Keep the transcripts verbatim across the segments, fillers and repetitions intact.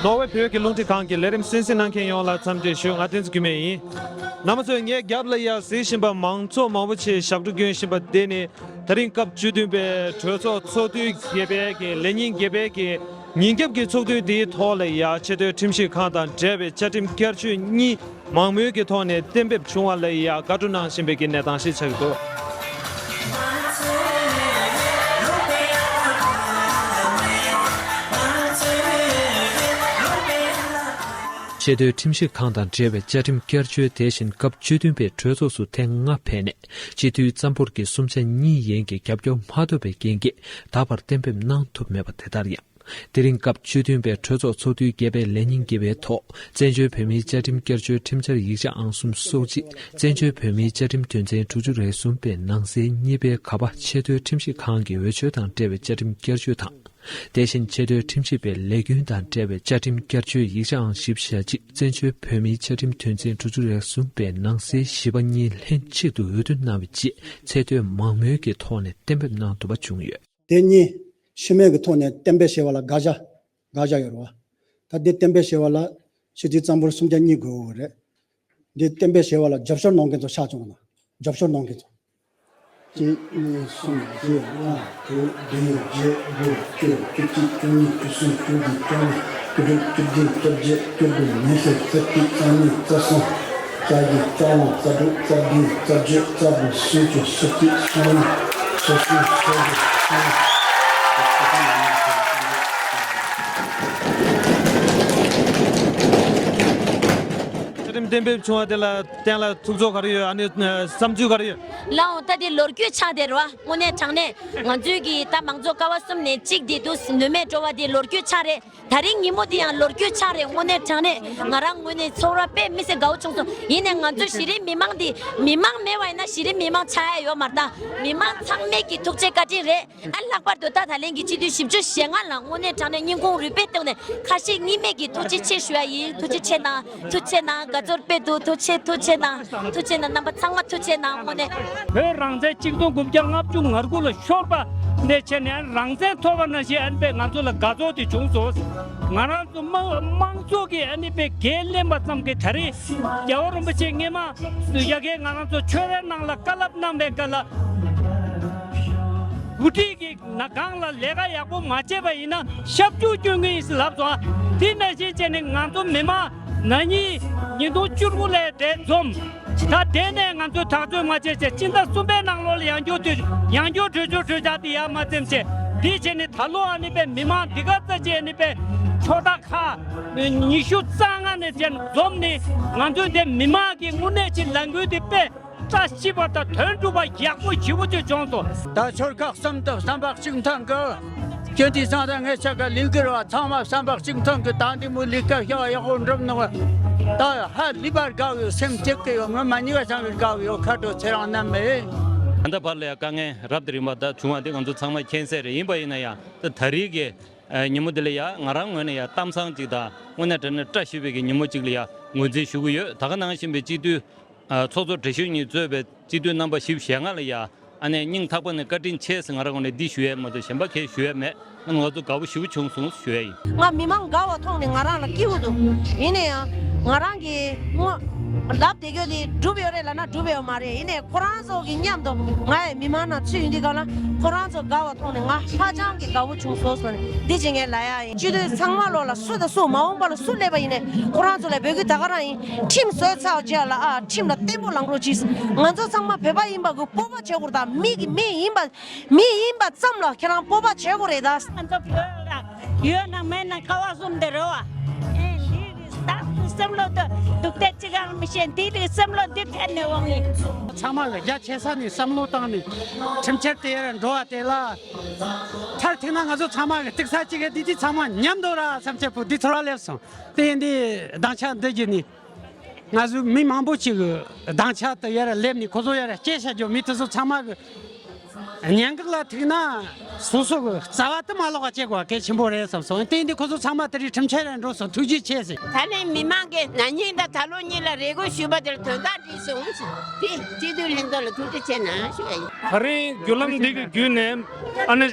ནོར་ཝེ་བོད་ཀྱི་རླུང་འཕྲིན་ཁང་གི་ལས་རིམ་གསན་གཟིགས་གནང་མཁན་ཡོངས་ལ་འཚམས་འདྲི་ཞུ། ང་བསྟན་འཛིན་སྐྱིད་མེད་ཡིན། རྣམ་པ་ཚོས་ངའི་རྒྱབ་ལ་ཡར་གཟིགས་བཞིན་པ་མང་ཚོགས་མང་པོ་ཞིག་ཞབས་བྲོ་སྐྱོན་བཞིན་པ་དེ་ནི་ད་རིང་སྐབས་བཅུ་བདུན་པའི་གྲོས་ཚོགས་ཚོགས་དུས་བརྒྱད་པའི་གི་ལས་ཉིན་བརྒྱད་པའི་གི་ཉིན་རྒྱབ་ཀྱི་ཚོགས་དུས་འདིའི་ཐོག་ལ་ཡ་ཆེས་མཐོའི་ཁྲིམས་ཞིབ་ཁང་དང་འབྲེལ་བའི་བཅའ་ཁྲིམས་བསྐྱར་བཅོས་གཉིས་མང་མོས་ཀྱི་ཐོག་ནས་གཏན་འབེབས་བྱུང་བ་ལ་ཡ་དགའ་སྤྲོ་གནང་བཞིན་པའི་གི་གནས་སྟངས་ཤིག་ཆགས་ཀྱི་འདུག་ཆེས་མཐོའི་ཁྲིམས་ཞིབ་ཁང་དང་འབྲེལ་བའི་བཅའ་ཁྲིམས་བསྐྱར་བཅོས་དེ་བཞིན་སྐབས་བཅུ་བདུན་པའི་གྲོས་ཚོགས་སུ་ཐེངས་ལྔ་ཕེབས་ནས་སྤྱི་འཐུས་རྩ་འབོར་གྱི་གསུམ་ཆ་གཉིས་ཡན་གྱི་རྒྱབ་སྐྱོར་མ་ཐོབ་པའི་རྐྱེན་གྱིས་ད་བར་གཏན་འབེབས་གནང་ཐུབ་མེད་པ་དེ་ལྟར་ཡང་། དེ་རིང་སྐབས་བཅུ་བདུན་པའི་གྲོས་ཚོགས་ཚོགས་དུས་བརྒྱད་པའི་ལས་ཉིན་བརྒྱད་པའི་ཐོག་བཙན་བྱོལ་བོད་མིའི་བཅའ་ཁྲིམས་བསྐྱར་བཅོས་ཁྲིམས་འཆར་ཡིག་ཆ་ཨང་གསུམ་སོགས་གཅིག་བཙན་བྱོལ་བོད་མིའི་བཅའ་ཁྲིམས་དོན་ཚན་དྲུག་ཅུ་རེ་གསུམ་པའི་ནང་གསེས་གཉིས་པའི་ག་པ་ཆེས་མཐོའི་ཁྲིམས་ཞིབ་ཁང་གི་འོས་ཆོས་དང་འབྲེལ་བའི་བཅའ་ཁྲིམས་བསྐྱར་བཅོས་དང་། དེ་བཞིན་ཆེས་མཐོའི་ཁྲིམས་ཞིབ་པའི་ལས་རྒྱུན་དང་འབྲེལ་བའི་བཅའ་ཁྲིམས་བསྐྱར་བཅོས་ཡིག་ཆ་ཨང་བཞི་བཅུ་ཞེ་གཅིག་བཙན་བྱོལ་བོད་མིའི་བཅའ་ཁྲིམས་དོན་ཚན་དྲུག་ཅུ་རེ་གསུམ་པའི་ནང་གསེས་བཞི་པ་གཉིས་ལྷན་གཅིག་ཏུ་འོས་བསྡུ་གནང་བའི་རྗེས་ཚད་མཐོའི་མང་མོས་ཀྱི་ཐོག་ནས་གཏན་འབེབས་གནང་ཐུབ་པ་བྱུང་ཡོད། དེ་གཉིས་ཕྱི་མོས་ཀྱི་ཐོག་ནས་གཏན་འབེབས་བྱས་པ་ལ་དགག་བྱ་དགག་བྱ་ཡོད་རེད་བ། ད་དེ་གཏན་འབེབས་བྱས་པ་ལ་སྤྱི་འཐུས་རྩ་འབོར་གསུམ་ཆ་གཉིས་དགོས་ཡོད་རེད། འདི་གཏན་འབེབས་བྱས་པ་ལ་རྒྱབ་སྐྱོར་གནང་མཁན་ཚོ་ཕྱག་བཅོ་ལྔ་ན། རྒྱབ་སྐྱོར་གནང་མཁན་ཚོ། གཅིག་གཉིས་གསུམ་བཞི་ལྔ་དྲུག་བདུན་བརྒྱད་དགུ་བཅུ་བཅུ་གཅིག་བཅུ་གཉིས་བཅུ་གསུམ་བཅུ་བདུན་བཅོ་ལྔ་བཅུ་དྲུག་བཅུ་བདུན་བཅོ་བརྒྱད་བཅུ་དགུ་ཉི་ཤུ་རྩ་གཅིག་རྩ་གཉིས་རྩ་གསུམ་རྩ་བཞི་རྩ་ལྔ་རྩ་དྲུག་རྩ་བདུན་རྩ་བརྒྱད་རྩ་དགུ་སུམ་ཅུ་སོ་གཅིག་སོ་གཉིས་སོ་གསུམ་སོ་དགུ་སོ་ལྔ། བཅའ་ཁྲིམས་གཏན་འབེབས་བྱུང་བ་དེ་ལ་བརྟེན་ལ་ཐུགས་ཚོར་ག་རེ་ཡོད། ཨ་ནི་བསམ་ཚུལ་ག་རེ་ཡོད། ལགས་འོང་། ད་དེ་ལོ་རྒྱུས་ཆགས་བསྡད་རེད་བ། དངོས་གནས་དྲང་གནས་ང་ཚོའི་གི་ད་མང་གཙོ་ཀ་བ་གསུམ་ནས་གཅིག་དེ་འདུག་ནུས་མེད་འགྲོ་བ་དེ་ལོ་རྒྱུས་ཆགས་རེད། ད་རིང་ཉིན་མོ་དེ་ཡང་ལོ་རྒྱུས་ཆགས་རེད། དངོས་གནས་དྲང་གནས་ང་རང་ངོས་ནས་ཚོར་བ་དཔེ་མི་སྲིད་དགའ་བོ་བྱུང་སོང་། ཡིན་ནའི་ང་ཚོ་གཞི་རིམ་མི་མང་དེ་མི་མང་མེད་པ་ཡིན་ན་གཞི་རིམ་མི་མང་ཆགས་ཡ་ཡོད་མ་རེད། ད་མི་མང་ཚང་མས་ཀྱི་ཐུགས་རྗེ་བཀའ་དྲིན་རེད། ཨ་ལྷག་པར་དུ་ད་ད་ལན་གྱི་སྤྱི་འཐུས་བཞི་བཅུ་ཞེ་ལྔ་ལ་དངོས་གནས་དྲང་གནས་སྙིང་ཁུང་རུས་པའི་གཏིང་ནས་ཁ་ཞེ་གཉིས་མེད་ཀྱི་ཐུགས་རྗེ་ཆེ་ཞུ་ཡ་ཡིན། ཐུགས་རྗེ་ཆེ་གནང་། ཐུགས་རྗེ་ཆེ་གནང་། དགའ་ཚོར་དཔེ་འདུག་ཐུགས་རྗེ་ཆེ། ཐུགས་རྗེ་ཆེ་གནང་། ཐུགས་རྗེ་ཆེ་གནང་། རྣམ་པ་ཚང་མ་ཐུགས་རྗེ་གནང་། དངོས་གནས། བོད་རང་བཙན་ཆིག་སྟོང་དགུ་བརྒྱ་ལྔ་བཅུ་ང་དགུ་ལ་ཤོར་བ་ནས་བྱས་ནས་རང་བཙན་ཐོབ་པ་ནང་བཞིན་ཨ་ནི་པས་ང་ཚོ་ལ་དགའ་ཚོར་དེ་བྱུང་སོང་། ང་རང་ཚོ་དམངས་དམངས་གཙོ་གི་ཨ་ནི་པས་འགན་ལེན་པ་ཙམ་གྱིས་ད་རེས་རྒྱལ་བ་རིན་པོ་ཆེ་སྔས་མ་ཡ་གིར་ང་རང་ཚོ་ཆོས་རའི་ནང་ལ་བཀའ་སློབ་གནང་བའི་སྐབས་ལ། འགོ་ཁྲིད་ཀྱིས་ན་གང་ལ་ལས་ཀ་ཡག་པོ་མ་བྱས་པ་ཡིན་ན་ཤབ་ཆུ་སྐྱོན་གྱི་ཡིན་ཟེར་ལབ་སོང་། དེ་ནང་བཞིན་བྱས་ནས་ང་ཚོ་མི་མང་ན་ནིང་ཉིས་སྟོང་བཅུ་དགུ་ལ་འདིར་འཛོམས། ད་དེ་ནས་ང་ཚོས་ཐག་གཅོད་མ་བྱས་བྱས་སྤྱི་ཟླ་གསུམ་པའི་ནང་ལོགས་ལ་ཡང་བསྐྱར་དུ་ཡང་བསྐྱར་གྲོས་ཆོད་གྲོས་འཆར་དེ་ཡར་མ་འཛེམས་བྱས། དེ་བྱས་ནས་ད་ལོ་ཨ་ནི་པས་མི་མང་འདི་ག་ཙམ་བྱས་ཨ་ནི་པས་ཕྱོགས་མཐའ་ཁག་ཉི་ཤུ་རྩ་ལྔ་ནས་བྱས་ནས་འཛོམས་ནས་ང་ཚོས་འདིར་མི་མང་གི་དངོས་གནས་ཀྱི་ལས་འགུལ་དེ་སྤེལ། བཀྲ་ཤིས་པ་དང་དོན་འགྲུབ་པ་ཡག་པོ་ཞེ་པོ་ཅིག་བྱུང་སོང་། ད་ཆོལ་ཁ་གསུམ་དུ་བསམ་པ་གཅིག་མཐུན་གྱིས། སྤྱི་འཐུས་ཚང་དང་ངེད་ཅག་གི་ལས་འགུལ་བ་ཚང་མ་བསམ་པ་གཅིག་མཐུན་གྱིས་ད་འདི་མོ་ལས་ཀ་བྱ་བ་ཡག་པོ་འགྲུབ་ནོ། ད་ཧ་ལས་པར་དགའ་བའི་སེམས་གཅིག་གི་ཡོད། ངོ་མ་ཉི་བ་ཚང་གི་དགའ་བའི་ཡོད། ཁ་དྲོ་ཚེ་རིང་རྣམ་པས། ད་ལྟ་བར་ལ་ཡང་དཀའ་ངལ་རབ་དང་རིམ་པ་ད་བྱུང་བ་འདི་ང་ཚོ་ཚང་མ་མཁྱེན་གསལ་རེད། ཡིན་པ་ཡིན་ན་ཡང་ད་ད་རེས་ཀྱི་ཉིན་མོ་འདི་ལ་ཡང་ང་རང་ངོས་ནས་ཡང་གཏམ་བཟང་གཅིག་དང་དངོས་གནས་དྲང་གནས་བཀྲ་ཤིས་པའི་གི་ཉིན་མོ་གཅིག་ལ་ཡང་ངོས་འཛིན་ཞུ་གི་ཡོད། ད་ག་ནང་བཞིན་པའི་སྤྱི་འཐུས། ཨ། ཚོགས་གཙོ་བགྲེས་གཞོན་གཉིས་གཙོས་པའི་སྤྱི་འཐུས་རྣམ་པ་བཞི་བཅུ་ཞེ་ལྔ་ལ་ཡ། ཨ་ནི་སྙིང་ཐག་པ་ནས་བཀའ་དྲིན་ཆེ་ཟེར་ང་རང་ངོས་ནས་འདི་ཞུ་ཡས་མ་གཏོགས་གཞན་པ་གང་ཞུ་ཡས་མེད། ཨ་ནི་ང་ཚོ་དགའ་པོ་ཞེ་པོ་བྱུང་སོང་ཞུ་ཡས་ཡིན། ང་མི་མང་དགའ་བ་མཐོང་ནས་ང་རང་ལ་སྐྱིད་པོ་འདུག་ཡིན་ན་ཡང་ང་རང་གིས་སྔོན་ལབ་བསྡད་རྒྱུ་དེ་འགྲུབ་ཡོད་རེད་ལབ་ན་འགྲུབ་ཡོད་མ་རེད། ཡིན་ནའི་ཁོ་རང་ཚོ་གི་མཉམ་དུ་ང་ཡི་མི་མང་ནང་ཚུད་ཡོང་དུས་སྒང་ལ་ཁོ་རང་ཚོ་དགའ་བ་མཐོང་ནས་ང་ཧ་ཅང་གི་དགའ་པོ་བྱུང་སོང་ཟེར་ནས་འདི་བྱེད་མཁན་ལབ་ཡ་ཡིན། སྤྱི་འཐུས་ཚང་མ་ལོག་ལ་སུ་དང་སུ་མ་འོངས་པ་ལ་སུ་སླེབས་པ་ཡིན་ནའི་ཁོ་རང་ཚོ་ལ་འབོད་སྐུལ་ད་ག་རང་ཡིན། ཁྲིམས་བཟོས་ཚར་རྗེས་ལ་ཨ་ཁྲིམས་ལ་བརྟན་པོ་ལངས་རོགས་གྱིས། ང་ཚོ་ཚང་མ་བོད་པ་ཡིན་པ་གི་སྤོབས་པ་བྱེད་དགོས་རེད། ད་མི་གི་མི་ཡིན་པ་མི་ཡིན་པ་ཙམ་ལ་ཁྱེད་རང་སྤོབས་པ་བྱེད་དགོས་རེད་ད། ང་ཚོ་བོད་ལ་ཡོད་ན་མེད་ན་ཁ་བ་གསུམ་དེ་རེད་བ། ཨེ་འདི་རེད་ད། སེམས་བློ་དུ་སྡུག་དེ་ཅི་གང་མི་ཤེས། འདི་རེད་སེམས་བློ་འདི་ཐད་ནས་འོང་ངེ། ཚང་མ་གི་རྒྱ་ཆེ་ས་ནས་བསམ་བློ་བཏང་ནས་ཁྲིམས་འཆར་དེ་ཡར་འགྲོ་བ་དེ་ལ་མཐར་ཐུག་ན་ང་ཚོ་ཚང་མ་གི་སྡུག་ས་གཅིག་གི་འདི་དེ་ཚང་མ་མཉམ་དུ་ར་བསམ་ཆེ་པོ་འདི་ཚོར་བ་སླེབས་སོང་། དེ་ཡིན་དུས་སྡིངས་ཆ་འདི་བརྒྱུད་ནས། ང་ཚོ་མི་མང་པོ་ཅིག་གི་སྡིངས་ཆ་དུ་ཡར་སླེབས་ནས་ཁོ་ཚོ་ཡར་སྐད་ཆ་རྒྱོབ། མི་དེ་ཚོ་ཚང་མ་གི་ ཉན་གག་ལ་ཐུག་ན་སོ་སོ་གི་རྩ་བ་དུ་མ་ལོག་པ་བྱེད་དགོས་པ་གལ་ཆེན་པོ་རེད་བསམ་སོང་། དེ་འདི་ཁོ་ཚོ་ཚང་མ་དེ་རིང་ཁྲིམས་འཆར་ལ་འགྲོ་སོང་། ཐུགས་རྗེ་ཆེ་ཟེར། ད་ལན་མི་མང་གི་ན་ནིང་དང་ད་ལོ་གཉིས་ལ་རེ་སྐུལ་ཞུས་པ་དེར་དོན་དག་འགྲིག་སོང་ཟེར། དེ་སྤྱི་འཐུས་ལྷན་ཚོགས་ལ་ཐུགས་རྗེ་ཆེ་གནང་ཞུ་ཡ་ཡིན། ད་རིང་བརྒྱུད་ལམ་འདི་གི་བརྒྱུད་ནས་ཨ་ནི་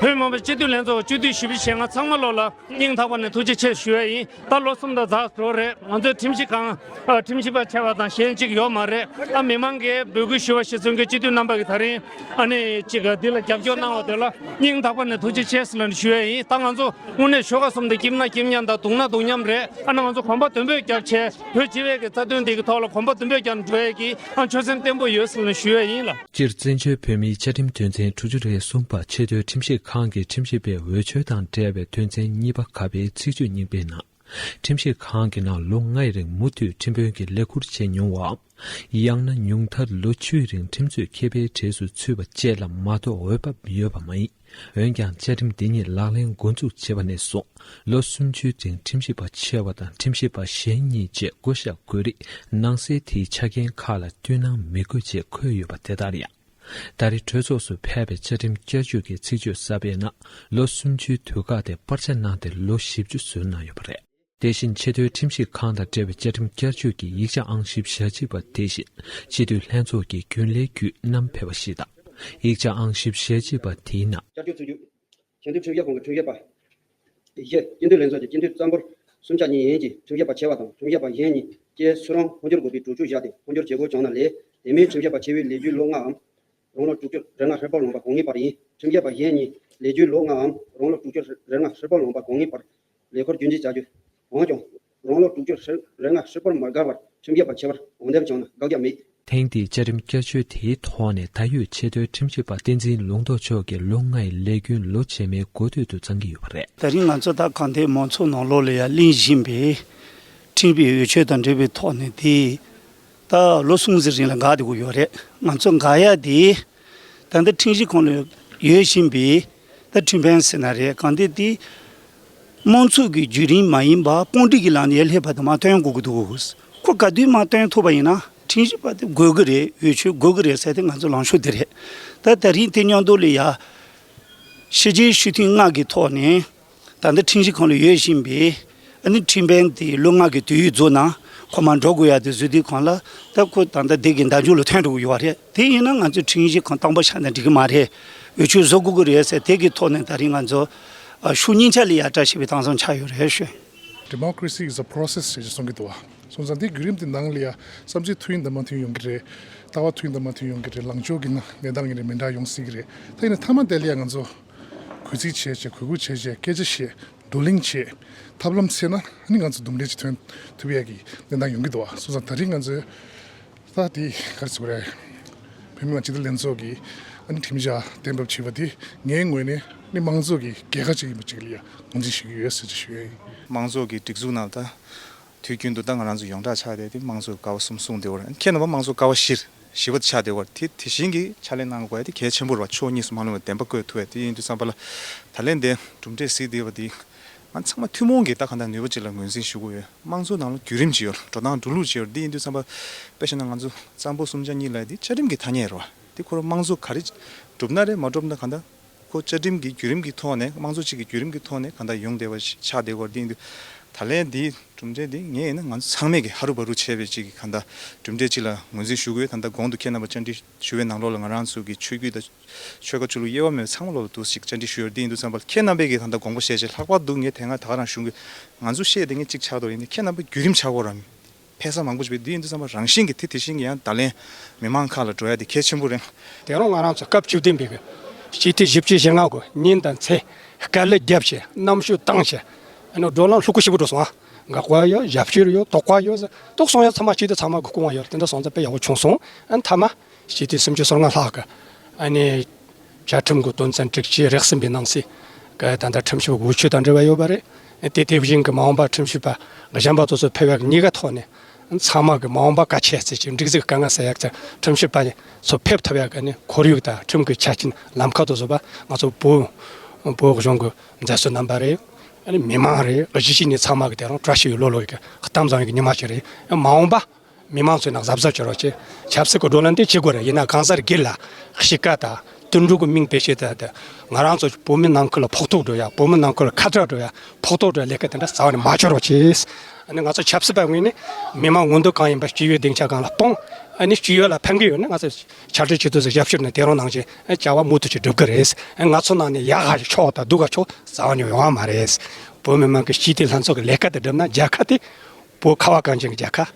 བོད་མི་མང་སྤྱི་འཐུས་ལྷན་ཚོགས་སྤྱི་འཐུས་ཞུ་བ་བྱེད་མཁན་ཚང་མ་ལོག་ལ་སྙིང་ཐག་པ་ནས་ཐུགས་རྗེ་ཆེ་ཞུ་ཡ་ཡིན། ད་ལོ་གསུམ་དང་ཟླ་དྲུག་རེད། ང་ཚོའི་ཁྲིམས་ཞིབ་ཁང་། ཨ། ཁྲིམས་ཞིབ་པ་ཆེ་བ་དང་གཞན་གཅིག་ཡོད་མ་རེད། ཨ། མི་མང་གིས་འབོད་སྐུལ་ཞུ་བ་གཞིར་བཟུང་གིས་སྤྱི་འཐུས་རྣམ་པ་གིས་ད་རིང་ཨ་ནི་གཅིག་འདི་ལ་རྒྱབ་སྐྱོར་གནང་བ་དེ་ལ་སྙིང་ཐག་པ་ནས་ཐུགས་རྗེ་ཆེ་ཟེར་ལ་ཞུ་ཡ་ཡིན། ད་ང་ཚོ་དངོས་གནས་ཤོག་ཁ་གསུམ་དེ་སྐྱིབས་ན་སྐྱིབས་མཉམ་དང་བརྡུངས་ན་བརྡུངས་མཉམ་རེད། ཨ་ནི་ང་ཚོ་གོམ་པ་མདུན་སྤོས་རྒྱབ་བྱས་བོད་སྤྱི་བའི་གི་རྩ་དོན་འདི་གི་ཐོག་ལ་གོམ་པ་མདུན་སྤོས་རྒྱབ་འགྲོ་ཡ་གི་ཨ་ཆོད་སེམས་བརྟན་པོ་ཡོད་ཟེར་ལ་ཞུ་ཡ་ཡིན་ལ། སྤྱིར་བཙན་བྱོལ་བོད་མིའི་བཅའ་ཁྲིམས་དོན་ཚན་དྲུག་ཅུ་རེ་གསུམ་པ་ཆེས་མཐོའི་ཁྲིམས་ཞིབ་ཁང་གི་ཁྲིམས་ཞིབ་པའི་འོས་ཆོས་དང་འབྲེལ་བའི་དོན་ཚན་གཉིས་པ་ཀ་པའི་ཚིག་བརྗོད་རྙིང་པའི་ནང་། ཁྲིམས་ཞིབ་ཁང་གི་ནང་ལོ་ལྔའི་རིང་མུ་མཐུད་ཁྲིམས་དཔོན་གྱི་ལས་ཁུར་བྱེད་མྱོང་བའམ། ཡང་ན་ཉུང་མཐར་ལོ་བཅུའི་རིང་ཁྲིམས་རྩོད་མཁས་པའི་གྲས་སུ་ཚུད་པ་བཅས་ལ་མ་གཏོགས་འོས་བབ་ཡོད་པ་མ་ཡིན། འོན་ཀྱང་བཅའ་ཁྲིམས་འདི་ཉིད་ལག་ལེན་འགོ་འཛུགས་བྱས་པ་ནས་བཟུང་ལོ་སུམ་ཅུའི་རིང་ཁྲིམས་ཞིབ་པ་ཆེ་བ་དང་ཁྲིམས་ཞིབ་པ་གཞན་གཉིས་བཅས་བསྐོ་གཞག་དགོས་རིགས་ནང་གསེས་དེའི་ཆ་རྐྱེན་ཁག་ལ་བསྟུན་གནང་མི་དགོས་ཅེས་འཁོད་ཡོད་པ་དེ་ལྟར་ཡང་། ད་རེས་གྲོས་ཚོགས་སུ་ཕེབས་པའི་བཅའ་ཁྲིམས་བསྐྱར་བཅོས་ཀྱི་ཚིག་བརྗོད་གསར་པའི་ནང་ལོ་སུམ་ཅུའི་དུས་བཀག་དེ་སྤར་ཆ་གནང་སྟེ་ལོ་བཞི་བཅུ་བཟོས་གནང་ཡོད་པ་རེད། དེ་བཞིན་ཆེས་མཐོའི་ཁྲིམས་ཞིབ་ཁང་དང་འབྲེལ་བའི་བཅའ་ཁྲིམས་བསྐྱར་བཅོས་ཀྱི་ཡིག་ཆ་ཨང་བཞི་བཅུ་ཞེ་གཅིག་པ་དེ་བཞིན་སྤྱི་འཐུས་ལྷན་ཚོགས་ཀྱི་རྒྱུན་ལས་བརྒྱུད་བསྣམས་ཕེབས་པ་ཞིག་དང་། ཡིག་ཆ་ཨང་བཞི་བཅུ་ཞེ་གཅིག་པ་དེའི་ནང་། བསྐྱར་བཅོས་ཚིག་བརྗོད། ཆེས་མཐོའི་ཁྲིམས་ཞིབ་ཁང་གི་ཁྲིམས་ཞིབ་པ། བཞི། སྤྱི་འཐུས་ལྷན་ཚོགས་ཀྱི་སྤྱི་འཐུས་རྩ་འབོར་གསུམ་ཆ་གཉིས་ཡན་གྱི་ཁྲིམས་ཞིབ་པ་ཆེ་བ་དང་ཁྲིམས་ཞིབ་པ་གཞན་གཉིས་བཅས་སུ་རང་འཕོ་འགྱུར་དགོས་པའི་གྲོས་ཆོད་བཞག་སྟེ་འཕོ་འགྱུར་བྱེད་དགོས་བྱུང་ན་ལས་དེ་མིན་ཁྲིམས་ཞིབ་པ་ཆེ་བའི་ལས་རྒྱུའི་ལོ་ལྔའམ་རང་ལོ་དྲུག་ཅུ་རེ་ལྔ་ཧྲིལ་པོར་ལོངས་པ་གོང་ངེས་པར་ཡིན། ཁྲིམས་ཞིབ་པ་གཞན་གཉིས་ལས་རྒྱུའི་ལོ་ལྔའམ་རང་ལོ་དྲུག་ཅུ་རེ་ལྔ་ཧྲིལ་པོར་ལོངས་པ་གོང་ངེས་པར་ལས་འཁུར་རྒྱུན་འཛིན་བྱ་རྒྱུ། འོན་ཀྱང་། རང་ལོ་དྲུག་ཅུ་རེ་ལྔ་ཧྲིལ་པོར་མ་བརྒལ་བར་ཁྲིམས་ཞིབ་པ་ཆེ་བར་འོས་འདེམས་བྱུང་ན་བཀག་རྒྱ་མེད། ཐེངས་འདིའི་བཅའ་ཁྲིམས་བསྐྱར་བཅོས་དེའི་ཐོག་ནས་ད་ཡོད་ཆེས་མཐོའི་ཁྲིམས་ཞིབ་པ་བསྟན་འཛིན་ལུང་རྟོགས་མཆོག་གི་ལོ་ལྔའི་ལས་རྒྱུན་ལོ་རྗེས་མའི་འགོ་སྟོད་དུ་བརྩམས་ཀྱི་ཡོད་པ་རེད། ད་རིང་ང་ཚོ་ད་གང་ལྟར་མང་ཚོགས་ནང་ལོགས་ལ་ཡང་གླེང་བཞིན་པའི་ཁྲིམས་ཞིབ་པའི་འོས་ཆོས་དང་འབྲེལ་བའི་ཐོག་ནས་དེ་ད་ལོ་གསུམ་ཙམ་རིང་ལ་འགག་བསྡད་ཀྱི་ཡོད་རེད། ང་ཚོ་འགག་ཡ་དེ་ད་ལྟ་ཁྲིམས་ཞིབ་ཁང་ལ་ཡོད་བཞིན་པའི་ད་ཁྲིམས་དཔོན་ཟེར་ན་རེད། གང་ལྟར་དེ་དམངས་གཙོ་གི་བརྒྱུད་རིམ་མ་ཡིན་པ་དཔུང་སྒྲིག་གི་ལམ་ནས་སླེབས་པ་དེ་མར་སྟོན་དགོས་ཀྱི་འདུག་ཁོ་ག་དུས་མར་སྟོན་ཐུབ་པ་ཡིན་ན་ཁྲིམས་ཞིབ་པ་དེ་དགོས་ཀྱི་རེད། འོས་ཆོས་དགོས་ཀྱི་རེད་ཟེར་དེ་ང་ཚོ་ལངས་ཕྱོགས་དེ་རེད། ད་ད་རིང་དེ་མཉམ་དུ་ལ་ཡ་ཕྱི་རྒྱལ་སྤྱི་འཐུས་ལྔ་གི་ཐོག་ནས་ད་ལྟ་ཁྲིམས་ཞིབ་ཁང་ལ་ཡོད་བཞིན་པའི་ཨ་ནི་ཁྲིམས་དཔོན་དེ་ལོ་ལྔ་གི་དུས་ཡུན་རྫོགས་ན་ཁོ་མར་འགྲོ་དགོས་ཡ་དེ་བཟོས་དུས་གང་ལ་ད་ཁོ་ད་ལྟ་དེ་གི་བརྡ་འཇུག་ལ་ཐོན་འགྲོ་གི་ཡོད་རེད། དེ་ཡིན་ན་ང་ཚོས་ཁྲིམས་ཞིབ་ཁང་དང་པོ་ཆགས་ན་འགྲིག་གི་མ་རེད། འོས་ཆོས་བཟོ་དགོས་ཀྱི་རེད་ཟེར་དེ་གི་ཐོག་ནས་ད་རིང་ང་ཚོ་ཨ་ཤུགས་སྙིང་ཆ་ལ་ཡ་བཀྲ་ཤིས་པའི་མཐའ་མཚམས་ཆགས་ཡོད་རེད་ཞུ། Democracy is a process ཞེས་གསུང་གི་འདུག་བ། སོང་ཙང་དེ་བརྒྱུད་རིམ་དེ་ནང་ལ་ཡ་བསམ་ཚུལ་མཐུན་ཡིན་དང་མ་མཐུན་ཡོང་གི་རེད། ལྟ་བ་མཐུན་ཡིན་དང་མ་མཐུན་ཡོང་གི་རེད། ལངས་ཕྱོགས་ཀྱི་ན་གནས་སྟངས་ཡིན་རེད། མི་འདྲ་ཡོང་སྲིད་ཀྱི་རེད། ད་ཡིན་ན་མཐའ་མ་དེ་ལ་ཡ་ང་ཚོ་གུས་བརྩི་བྱས་བྱས་གུས་བཀུར་བྱས་བྱས་སྐད་ཆ་བཤད། བགྲོ་གླེང་བྱས། ཐབས་ལམ་འཚོལ་ན་ནི་ང་ཚོ་འདུམ་འགྲིག་ཅིག་ཐོན་ཐུབ་ཡ་གི་གནས་སྟངས་ཡོང་གི་འདུག་བ། སོང་ཙང་ད་རིང་ང་ཚོས་ད་དེ་ག་རེ་ཟེར་དགོས་རེད། བོད་མི་མང་སྤྱི་འཐུས་ལྷན་ཚོགས་ཀྱི་ཨ་ནི་ཁྲིམས་འཆར་གཏན་འབེབས་བྱས་པ་དེ་ངའི་ངོས་ནས་ནི་དམངས་གཙོ་གི་རྒྱལ་ཁ་ཅིག་ཡིན་པ་ཅིག་ལ་ཡ་ངོས་འཛིན་ཞུ་གི་ཡོད་ཟེར་ཅིག་ཞུ་ཡ་ཡིན། དམངས་གཙོ་གི་སྒྲིག་འཛུགས་ནང་ད་དུས་རྒྱུན་དུ་ད་ང་རང་ཚོ་ཡོངས་གྲགས་ཆགས་བསྡད་དེ་དམངས་གཙོ་ཀ་བ་གསུམ་གསུངས་བསྡད་ཡོད་རེད། ཁྱེད་རྣམ་པ་དམངས་གཙོ་ཀ་བ་བཞི་བཞི་པ་དེ་ཆགས་བསྡད་ཡོད་རེད། དེ་དེ་བཞིན་གྱི་ཕྱག་ལས་གནང་དགོས་ཡ་དེ་གལ་ཆེན་པོ་རེད་བ། ཕྱོགས་གཉིས་སུ་མ་ལྷུང་བའི་བདེན་པ་བཀོད་ཐུབ་ཡ་དེ་ཡིན་དུས་ཙམ་པ་ལ་ད་ལན་དེ་གྲུབ་འབྲས་གཟིགས་བསྡད་པ་དེ། ང་ཚང་མ་ཐུན་མོང་གིས་ད་གང་ལྟར་ནུས་པ་ཅིག་ལ་ངོས་འཛིན་ཞུ་དགོས་ཡོད། དམངས་གཙོ་ནང་ལ་བརྒྱུད་རིམ་ཅིག་ཡོད། འགྲོ་སྟངས་འགྲོ་ལུགས་ཅིག་ཡོད། འདི་ཡིན་དུས་ཙམ་པ་དཔེ་བཞག་ན་ང་ཚོ་གཙང་པོ་གསུམ་ཆ་གཉིས་ལབ་ཡ་འདི་བཅའ་ཁྲིམས་ཀྱི་ཐ་སྙད་རེད་བ། འདི་ཁོ་རང་དམངས་གཙོ་ག་རེ་གྲུབ་ན་རེད་མ་གྲུབ་ན་གང་ལྟར་ཁོ་བཅའ་ཁྲིམས་ཀྱི་བརྒྱུད་རིམ་གྱི་ཐོག་ནས་དམངས་གཙོ་གཅིག་གི་བརྒྱུད་རིམ་གྱི་ཐོག་ནས་གང་ལྟར་ཡོང་བསྡད་པ་ཞིག་ཆགས་བསྡད་ཡོད། འདི་ཡིན་དུས་ད་ལན་འདིའི་གྲུབ་འབྲས་འདི་ངས་ཡིན་ན་ང་ཚོ་ཚང་མས་ཀྱི་ཧ་རུ་བ་རུ་བྱས་པའི་ཅིག་གི་གང་ལྟར་གྲུབ་འབྲས་ཅིག་ལ་ངོས་འཛིན་ཞུ་དགོས། ད་ལྟ་གོང་དུ་ཁྱེད་རྣམ་པ་བཅར་འདྲི་ཞུ་བའི་ནང་ལོགས་ལ་ང་རང་ཚོ་གི་ཆོས་བརྒྱུད་དང་ཆོལ་ཁ་ཆོས་ལུགས་དབྱེ་བ་མེད་པའི་ཚང་མ་ལོག་ལ་འདུག་ཅིག་བཅར་འདྲི་ཞུ་ཡོད། འདི་ཡིན་དུས་ཙམ་པ་ལ་ཁྱེད་རྣམ་པས་ཀྱིས་ད་ལྟ་དགོངས་པ་བཞེས་བྱས་ལྷག་པར་དུ་ངས་དེ་སྔ་ད་ག་རང་ཞུ་གི་ང་ཚོ་བཤད་དེ་ངས་གཅིག་ཆགས་འདུག་ཡིན་ནའི་ཁྱེད་རྣམ་པ་བརྒྱུད་རིམ་ཆགས་དགོས་ར། འཕེལ་ས་མང་པོ་ཞིག་བས་འདི་ཡིན་དུས་ཙམ་པ་རང་བཞིན་གྱིས་དེ་དེ་བཞིན་གྱིས་ཡང་ད་ལན་མི་མང་ཁག་ལ་འགྲོ་ཡ་དེ་གལ་ཆེན་པོ་རེད། དེ་རིང་ང་རང་ཚོ་སྐབས་བཅུ་བདུན་པའི་གི་སྤྱི་འཐུས་བཞི་བཅུ་ཞེ་ལྔ་གི་ཉིན་དང་མཚན་དཀའ་ལས་བརྒྱབ་བྱས་རྣམ་ཤོག་བཏང་བྱས་ཨ་ནི་བགྲོ་གླེང་ལྷུག་པོ་ཞེ་པོ་འགྲོ་སོང་ཨ། འགག་པ་ཡོད། ཞབས་ཕྱི་ཡོད། དོགས་པ་ཡོད། དོགས་ཟོན་ཡ་ཚང་མ་སྤྱི་འཐུས་ཚང་མ་གི་སྐུ་དབང་ཡོད། དེ་འདྲ་སོང་ཙང་དཔེ་ཡག་པོ་བྱུང་སོང་། ཨ་ནི་མཐའ་མ། སྤྱི་འཐུས་སུམ་ཅུ་སོ་ལྔ་ལྷག་གི་ཨ་ནི་བཅའ་ཁྲིམས་ཀྱི་དོན་ཚན་དྲུག་ཅུ་རེ་གསུམ་པའི་ནང་གསེས་ཀྱི་ད་ལྟ་ཁྲིམས་ཞིབ་པ་འོས་ཆོས་དང་འབྲེལ་བ་ཡོད་པ་རེད། དེ་དེ་བཞིན་གྱི་མ་འོངས་པ་ཁྲིམས་ཞིབ་པ་གཞན་པ་དེ་ཚོ་ཕེབས་ཡག་གཉིས་ཀ་ཐོག་ནས་ཚང་མ་གི་མ་འོངས་པ་གལ་ཆེ་ཚེ་ཅིག་འགྲིག་འཛུགས་དཀའ་ངལ་སེལ་ཡག་ཚེ་ཁྲིམས་ཞིབ་པ་ཚོ་ཕེབས་ཐུབ་ཡག་གི་ནི་ཁོར་ཡུག་དང་ཁྲིམས་ཀྱི་ཆ་རྐྱེན་ལམ་ཁ་དེ་ཚོ་བ་ང་ཚོ་བོད་བོད་གཞུང་གི་མཛད་གཙོ་རྣམ་པ་རེད། ཨ་ནི་མི་མང་རེད། གཞིས་བྱེས་གཉིས་ཚང་མ་གི་དེ་རིང་བཀྲ་ཤིས་པའི་ལོ་ལོ་ཡི་གི་གཏམ་བཟང་ཡི་གི་ཉི་མ་ཞིག་རེད། མ་འོངས་པ། མི་མང་ཚོའི་ནང་གཟབ་གཟབ་བྱེད་རོགས་བྱེད། ཆབ་སྲིད་ཀྱི་བགྲོ་གླེང་འདི་བྱེད་དགོས་རེད། ཡིན་ན་གང་ཟག་སྒེར་ལ་གཤིས་ཀ་དང་ དུད་འགྲོ་གི་མིང་བེད་སྤྱད་དེ་དེ་ང་རང་ཚོ་བོད་མི་ནང་ཁུལ་ལ་ཕོག་ཐུག་འགྲོ་ཡ། བོད་མི་ནང་ཁུལ་ལ་ཁ་བྲལ་འགྲོ་ཡ། ཕོག་ཐུག་འགྲོ་ཡ་ལས་ཀ་དེ་འདྲ་རྩ་བ་ནས་མ་བྱེད་རོགས་གྱིས། ཨ་ནི་ང་ཚོ་ཆབ་སྲིད་པ་ངོས་ནས་མི་མང་མངོན་འདོད་གང་ཡིན་པ་སྤྱི་ཡོངས་སྡིངས་ཆ་སྒང་ལ་སྤུངས། ཨ་ནི་སྤྱི་ཡོངས་ལ་ཕན་གི་ཡོད་ན་ང་ཚོ་ཕྱག་སྦྲེལ་ཆེད་དུ་ཞབས་ཕྱི་ནས་དེ་རང་ནང་བཞིན་བྱ་བ་མུ་མཐུད་ཅིག་སྒྲུབ་གི་རེད། ང་ཚོ་ནང་ནས་ཡག་ག་ཆོག་དང་སྡུག་ག་ཆོག་རྩ་བ་ནས་ཡོང་བ་མ་རེད། བོད་མི་མང་གི་སྤྱི་བདེ་ལྷན་ཚོགས་ཀྱི་ལས་ཀ་དེ་བསྒྲུབས་ན་རྒྱལ་ཁ་དེ་བོད་ཁ་བ་གངས་ཅན་གྱི་རྒྱལ་ཁ།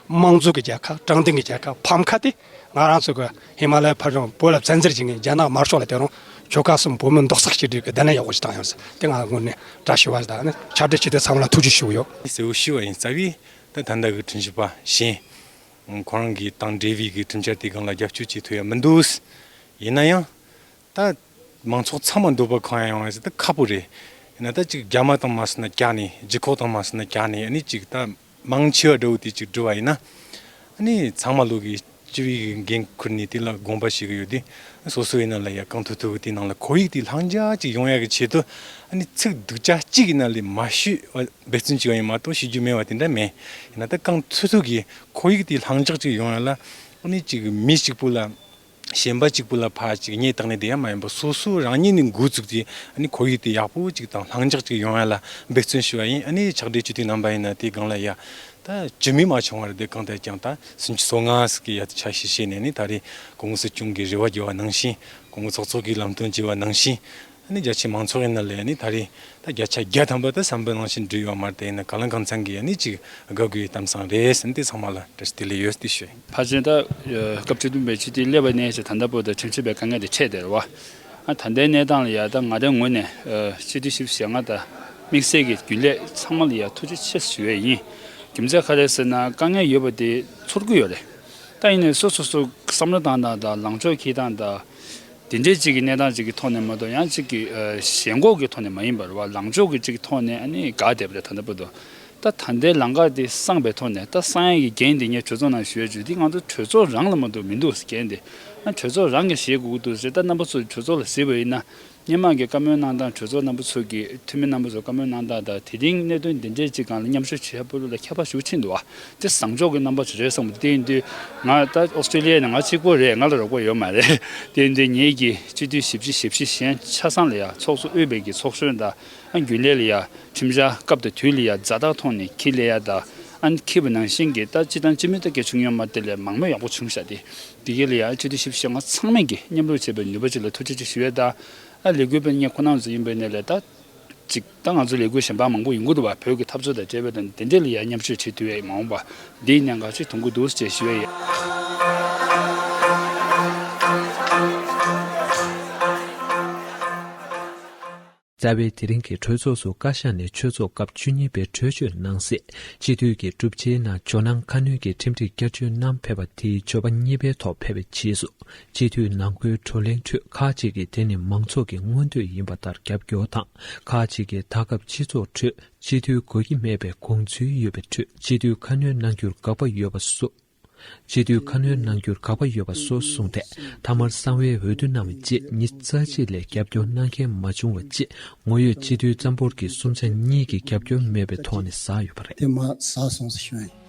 དམངས་གཙོ་གི་རྒྱལ་ཁབ། དྲང་བདེན་གྱི་རྒྱལ་ཁབ། ཕམ་ཁ་དེ་ང་རང་ཚོ་གི་ཧི་མ་ལ་ཡའི་ཕར་ཕྱོགས་བོད་ལ་བཙན་འཛུལ་བྱེད་མཁན་རྒྱ་ནག་དམར་ཤོག་ལ་དེ་རིང་ཆོལ་ཁ་གསུམ་བོད་མི་རྡོག་རྩ་གཅིག་སྒྲིལ་གྱི་བསྡད་ན་ཡག་པོ་ཞིག་བཏང་ཡོད་ཟེར། དེ་ང་ལ་དངོས་གནས་བཀྲ་ཤིས་པ་ཞིག་དང་ཕྱག་སྦྲེལ་ཆེད་དུ་ཚང་མ་ལ་ཐུགས་རྗེ་ཞུ་གི་ཡོད། གསལ་བོ་ཞུ་བ་ཡིན། རྩ་བའི་ད་ད་ལྟ་གི་ཁྲིམས་ཞིབ་པ་གཞན་ཁོ་རང་གིས་དང་འབྲེལ་བའི་གི་ཁྲིམས་འཆར་དེ་སྒང་ལ་རྒྱབ་སྐྱོར་བྱེད་ཐུབ་ཡ་མི་འདུག་ཡིན་ན་ཡང་། ད་མང་ཚོགས་ཚང་མ་འདོད་པ་ཁེངས་ཡོང་བ་ཟེར་ད་ཁག་པོ་རེད། ཡིན་ན་ད་ཅིག་རྒྱ་མ་དང་མ་སོང་ན་བཀྱག་ནས། རྒྱ་ཁོག་དང་མ་སོང་ན་བཀྱག་ནས། ཨ་ནི་ཅིག་ད་མང་ཆེ་བ་འདྲ་བོ་དེ་ཅིག་བསྒྲུབས་པ་ཡིན་ན། ཨ་ནི་ཚང་མ་ལོག་གི་སྤྱི་པའི་འགན་ཁུར་ནས་དེ་ལ་དགོངས་པ་བཞེས་གི་ཡོད་དེ། སོ་སོ་ཡིན་ན་ལ་ཡ་གང་ཐུབ་ཐུབ་གི་དེ་ནང་ལ་ཁོར་ཡུག་དེ་ལྷིང་འཇགས་ཅིག་ཡོང་ཡ་གི་ཆེད་དུ། ཨ་ནི་ཚིག་སྡུག་ཅག་གཅིག་ཡིན་ན་ལས་མ་ཤོད་པ་འབད་བརྩོན་བྱེད་པ་ཡིན་མ་གཏོགས་ཤོད་རྒྱུ་མེད་པ་དེ་འདྲ་མེད། ཡིན་ན་ད་གང་ཐུབ་ཐུབ་གི་ཁོར་ཡུག་དེ་ལྷིང་འཇགས་ཅིག་ཡོང་ཡ་ལ། ཨ་ནི་ཅིག་མི་གཅིག་པུ་ལ། གཞན་པ་གཅིག་པུ་ལ་ཕར་ཅིག་སྙད་བཏགས་ནས་བསྡད་ཡ་མ་ཡིན་པར། སོ་སོ་རང་ཉིད་ནས་འགོ་བཙུགས་ཏེ། ཨ་ནི་ཁོར་ཡུག་དེ་ཡག་པོ་ཅིག་དང་ལྷིང་འཇགས་ཅིག་ཡོང་ཡ་ལ་འབད་བརྩོན་ཞུ་བ་ཡིན། ཨ་ནི་ཕྱག་སྦྲེལ་སྤྱི་འཐུས་རྣམ་པ་ཡིན་ན་དེ་སྒང་ལ་ཡ་ད་ཇི་མི་མ་བྱུང་བར་དེ་གང་ལྟར་ཀྱང་ད་སུམ་ཅུ་སོ་ལྔ་ཟིག་གི་ཡ་ཆ་ཤས་བཤད་ནས་ནི། ད་རེས་སྐུ་ངོ་སྲིད་སྐྱོང་གི་རེ་བ་རྒྱབ་པ་ནང་བཞིན། སྐུ་ངོ་ཚོགས་གཙོ་གི་ལམ་སྟོན་བྱས་པ་ནང་བཞིན། ཨ་ནི་རྒྱ་ཆེ་མང་ཚོགས་ཡིན་ན་ལས་ནི་ད་རེས་ད་བརྒྱ་ཆ་བརྒྱ་ཐམ་པ་ད་བསམ་པ་ནང་བཞིན་འགྲུབ་ཡོད་མ་རེད། དེ་ཡིན་ན་གང་ལ་གང་འཚམ་གྱི་ཨ་ནི་ཅིག་དགའ་དགོས་ཡི་གཏམ་བཟང་རེད་ཟེར་ནས་དེ་ཚང་མ་ལ་བཀྲ་ཤིས་བདེ་ལེགས་ཡོད་ཟེར་ཞུ། ཕལ་ཆེར་ད་སྐབས་བཅུ་བདུན་པའི་སྤྱི་འཐུས་སླེབས་པ་ནས་ཅིག་ད་ལྟ་བར་དུ་ཁྲིམས་ཞིབ་པའི་དཀའ་ངལ་དེ་འཕྲད་བསྡད་རེད་བ། ཨ་ད་ལྟའི་གནས་སྟངས་ལ་ཡ་ད་ང་རའི་ངོས་ནས་སྤྱི་འཐུས་བཞི་བཅུ་ཞེ་ལྔ་དང་དམིགས་བསལ་གྱི་རྒྱུན་ལས་ཚང་མ་ལ་ཡ་ཐུགས་རྗེ་ཆེ་ཞུ་ཡས་ཡིན། རྒྱུ་མཚན་ག་རེ་ཟེར་ན་དཀའ་ངལ་ཡོད་པ་དེ་ཚོར་གི་ཡོད་རེད། ད་ཡིན་ནའི་སོ་སོ་སོ་བསམ་བློ་བཏང་སྟངས་དང་ལངས་ཕྱོགས་འཁྱེར་སྟངས་དང་། དེ་འདྲའི་ཅིག་གི་གནས་སྟངས་ཅིག་གི་ཐོག་ནས་མ་གཏོགས་ཡང་ཅིག་གི་ཨ་ཞེན་ཁོག་གི་ཐོག་ནས་མ་ཡིན་པར་བ། ལངས་ཕྱོགས་ཀྱི་ཅིག་གི་ཐོག་ནས་ཨ་ནི་དགའ་བསྡད་པ་རེད། ད་ལྟ་བར་དུ་ད་ད་ལྟའི་ལམ་ཁ་དེ་སངས་པའི་ཐོག་ནས། ད་སངས་ཡས་ཀྱི་འགན་དེ་ངས་གྲོས་ཚོགས་ནང་ཞུ་ཡ་བརྗོད་དེ་ང་ཚོ་གྲོས་ཚོགས་རང་ལ་མ་གཏོགས་མི་འདུག་འགན་དེ། ཨ་གྲོས་ཚོགས་རང་གིས་བཞེས་དགོས་ཀྱི་འདུག་ཟེར། ད་རྣམ་པ་ཚོ་གྲོས་ཚོགས་ལ་གཟིགས་པ་ཡིན་ན། སྔོན་མ་གི་བཀའ་མོལ་གནང་སྟངས། གྲོས་ཚོགས་རྣམ་པ་ཚོ་གི་འཐུས་མི་རྣམ་པ་ཚོ་བཀའ་མོལ་གནང་སྟངས་དང་། དེ་རིང་གནད་དོན་འདི་འདྲའི་ཅིག་སྒང་ལ་མཉམ་ཞུགས་བྱེད་ཡ་ཕུ་ལུ་ལ་ཁྱད་པར་ཞེ་པོ་ཕྱིན་འདུག་བ། དེ་བཟང་ཕྱོགས་ཀྱི་རྣམ་པ་ཞིག་རེད་བསམ་གི་འདུག་དེ་ཡིན་དུས་ང་ད་ཨོ་སི་ཀྲི་ལི་ཡ་ནས་ང་གཅིག་པོ་རེད། ང་ལ་རོགས་པ་ཡོད་མ་རེད། དེ་ཡིན་དུས་ངེད་ཀྱི་སྤྱི་འཐུས་བཞི་བཅུ་ཞེ་བཞི་གཞན་ཆ་ཚང་ལ་ཡ་ཚོགས་གཙོ་དབུས་པའི་གི་ཚོགས་གཞོན་དང་། ཨ་རྒྱུན་ལས་ལ་ཡ་ཁྲིམས་འཆར་སྐབས་དང་དུས་ལ་ཡ་ཛ་དྲག་ཐོག་ནས་འཁྱེར་སླེབས་ཡ་དང་། ཨ་འཁྱེར་བ་ནང་བཞིན་གྱི་ད་སྤྱི་དང་སྤྱི་མི་ད་གལ་ཆུང་ཡོད་མ་རེད། དེ་ལས་མང་མོས་ཡག་པོ་བྱུང་ཤག་དེ་དེ་ག་ལ་ཡ་སྤྱི་འཐུས་བཞི་བཅུ་ཞེ་ལྔ་ཚང་མས་ཀྱི་མཉམ་རུབ་བྱས་པའི་ནུས་པ་ཅིག་ལ་ཐུགས་རྗེ་ཆེ་ཞུ་ཡ་དང་། ཨ་ལས་འགུལ་སྤེལ་མཁན་ཁོ་རང་ཚོ་ཡིན་པའི་ནས་ལས་ད། ཅིག་ད་ང་ཚོ་ལས་འགུལ་གཞན་པ་མང་པོ་ཡོང་གི་འདུག་བ། བོད་ཀྱི་འཐབ་རྩོད་དང་འབྲེལ་བའི་དང་དེ་འདྲས་ལ་ཡང་མཉམ་ཞུགས་བྱེད་ཐུབ་ཡས་མ་འོངས་པ་འདིའི་གནད་འགག་ཅིག་མཐོང་གི་འདུག་ཅེས་ཞུ་ཡས་ཡིན། རྩ་བའི་དེ་རིང་གི་གྲོས་ཚོགས་སུ་བཀའ་ཤག་ནས་ཆོས་ཚོགས་སྐབས་བཅུ་གཉིས་པའི་གྲོས་ཆོད་གནང་གསལ། སྤྱི་འཐུས་ཀྱི་གྲུབ་ཆའི་ནང་ཇོ་ནང་ཁ་སྣོན་གྱི་ཁྲིམས་སྒྲིག་བསྐྱར་བཅོས་གནང་ཕེབས་པ་དེའི་བརྗོད་པ་གཉིས་པའི་ཐོག་ཕེབས་པའི་རྗེས་སུ། སྤྱི་འཐུས་ནང་ཁུལ་བགྲོ་གླེང་ཁྲོད་ཁག་ཅིག་གིས་དེ་ནི་མང་ཚོགས་ཀྱི་མངོན་འདོད་ཡིན་པ་ལྟར་རྒྱབ་སྐྱོར་དང་། ཁག་ཅིག་གིས་ད་སྐབས་སྤྱི་ཚོགས་ཁྲོད་སྤྱི་འཐུས་དགོས་ཀྱི་མེད་པའི་དགོངས་ཚུལ་ཡོད་པའི་ཁྲོད་སྤྱི་འཐུས་ཁ་སྣོན་གནང་རྒྱུར་དགག་པ་ཡོད་པ་སོགས། སྤྱི་འཐུས་ཁ་སྣོན་གནང་རྒྱུར་དགག་པ་ཡོད་པ་སོགས་གསུངས་ཏེ། མཐའ་མར་གསང་བའི་འོས་བསྡུ་གནང་བའི་རྗེས་ཉིན་རྩ་གཅིག་ལས་རྒྱབ་སྐྱོར་གནང་མཁན་མ་བྱུང་བ་བཅས། ངོ་ཡོད་སྤྱི་འཐུས་རྩ་འབོར་གྱི་གསུམ་ཆ་གཉིས་ཀྱིས་རྒྱབ་སྐྱོར་མེད་པའི་ཐོག་ནས་ཟགས་ཡོད་པ་རེད། དེ་མ་ཟགས་སོང་ཟེར་ཞུ་ཡིན།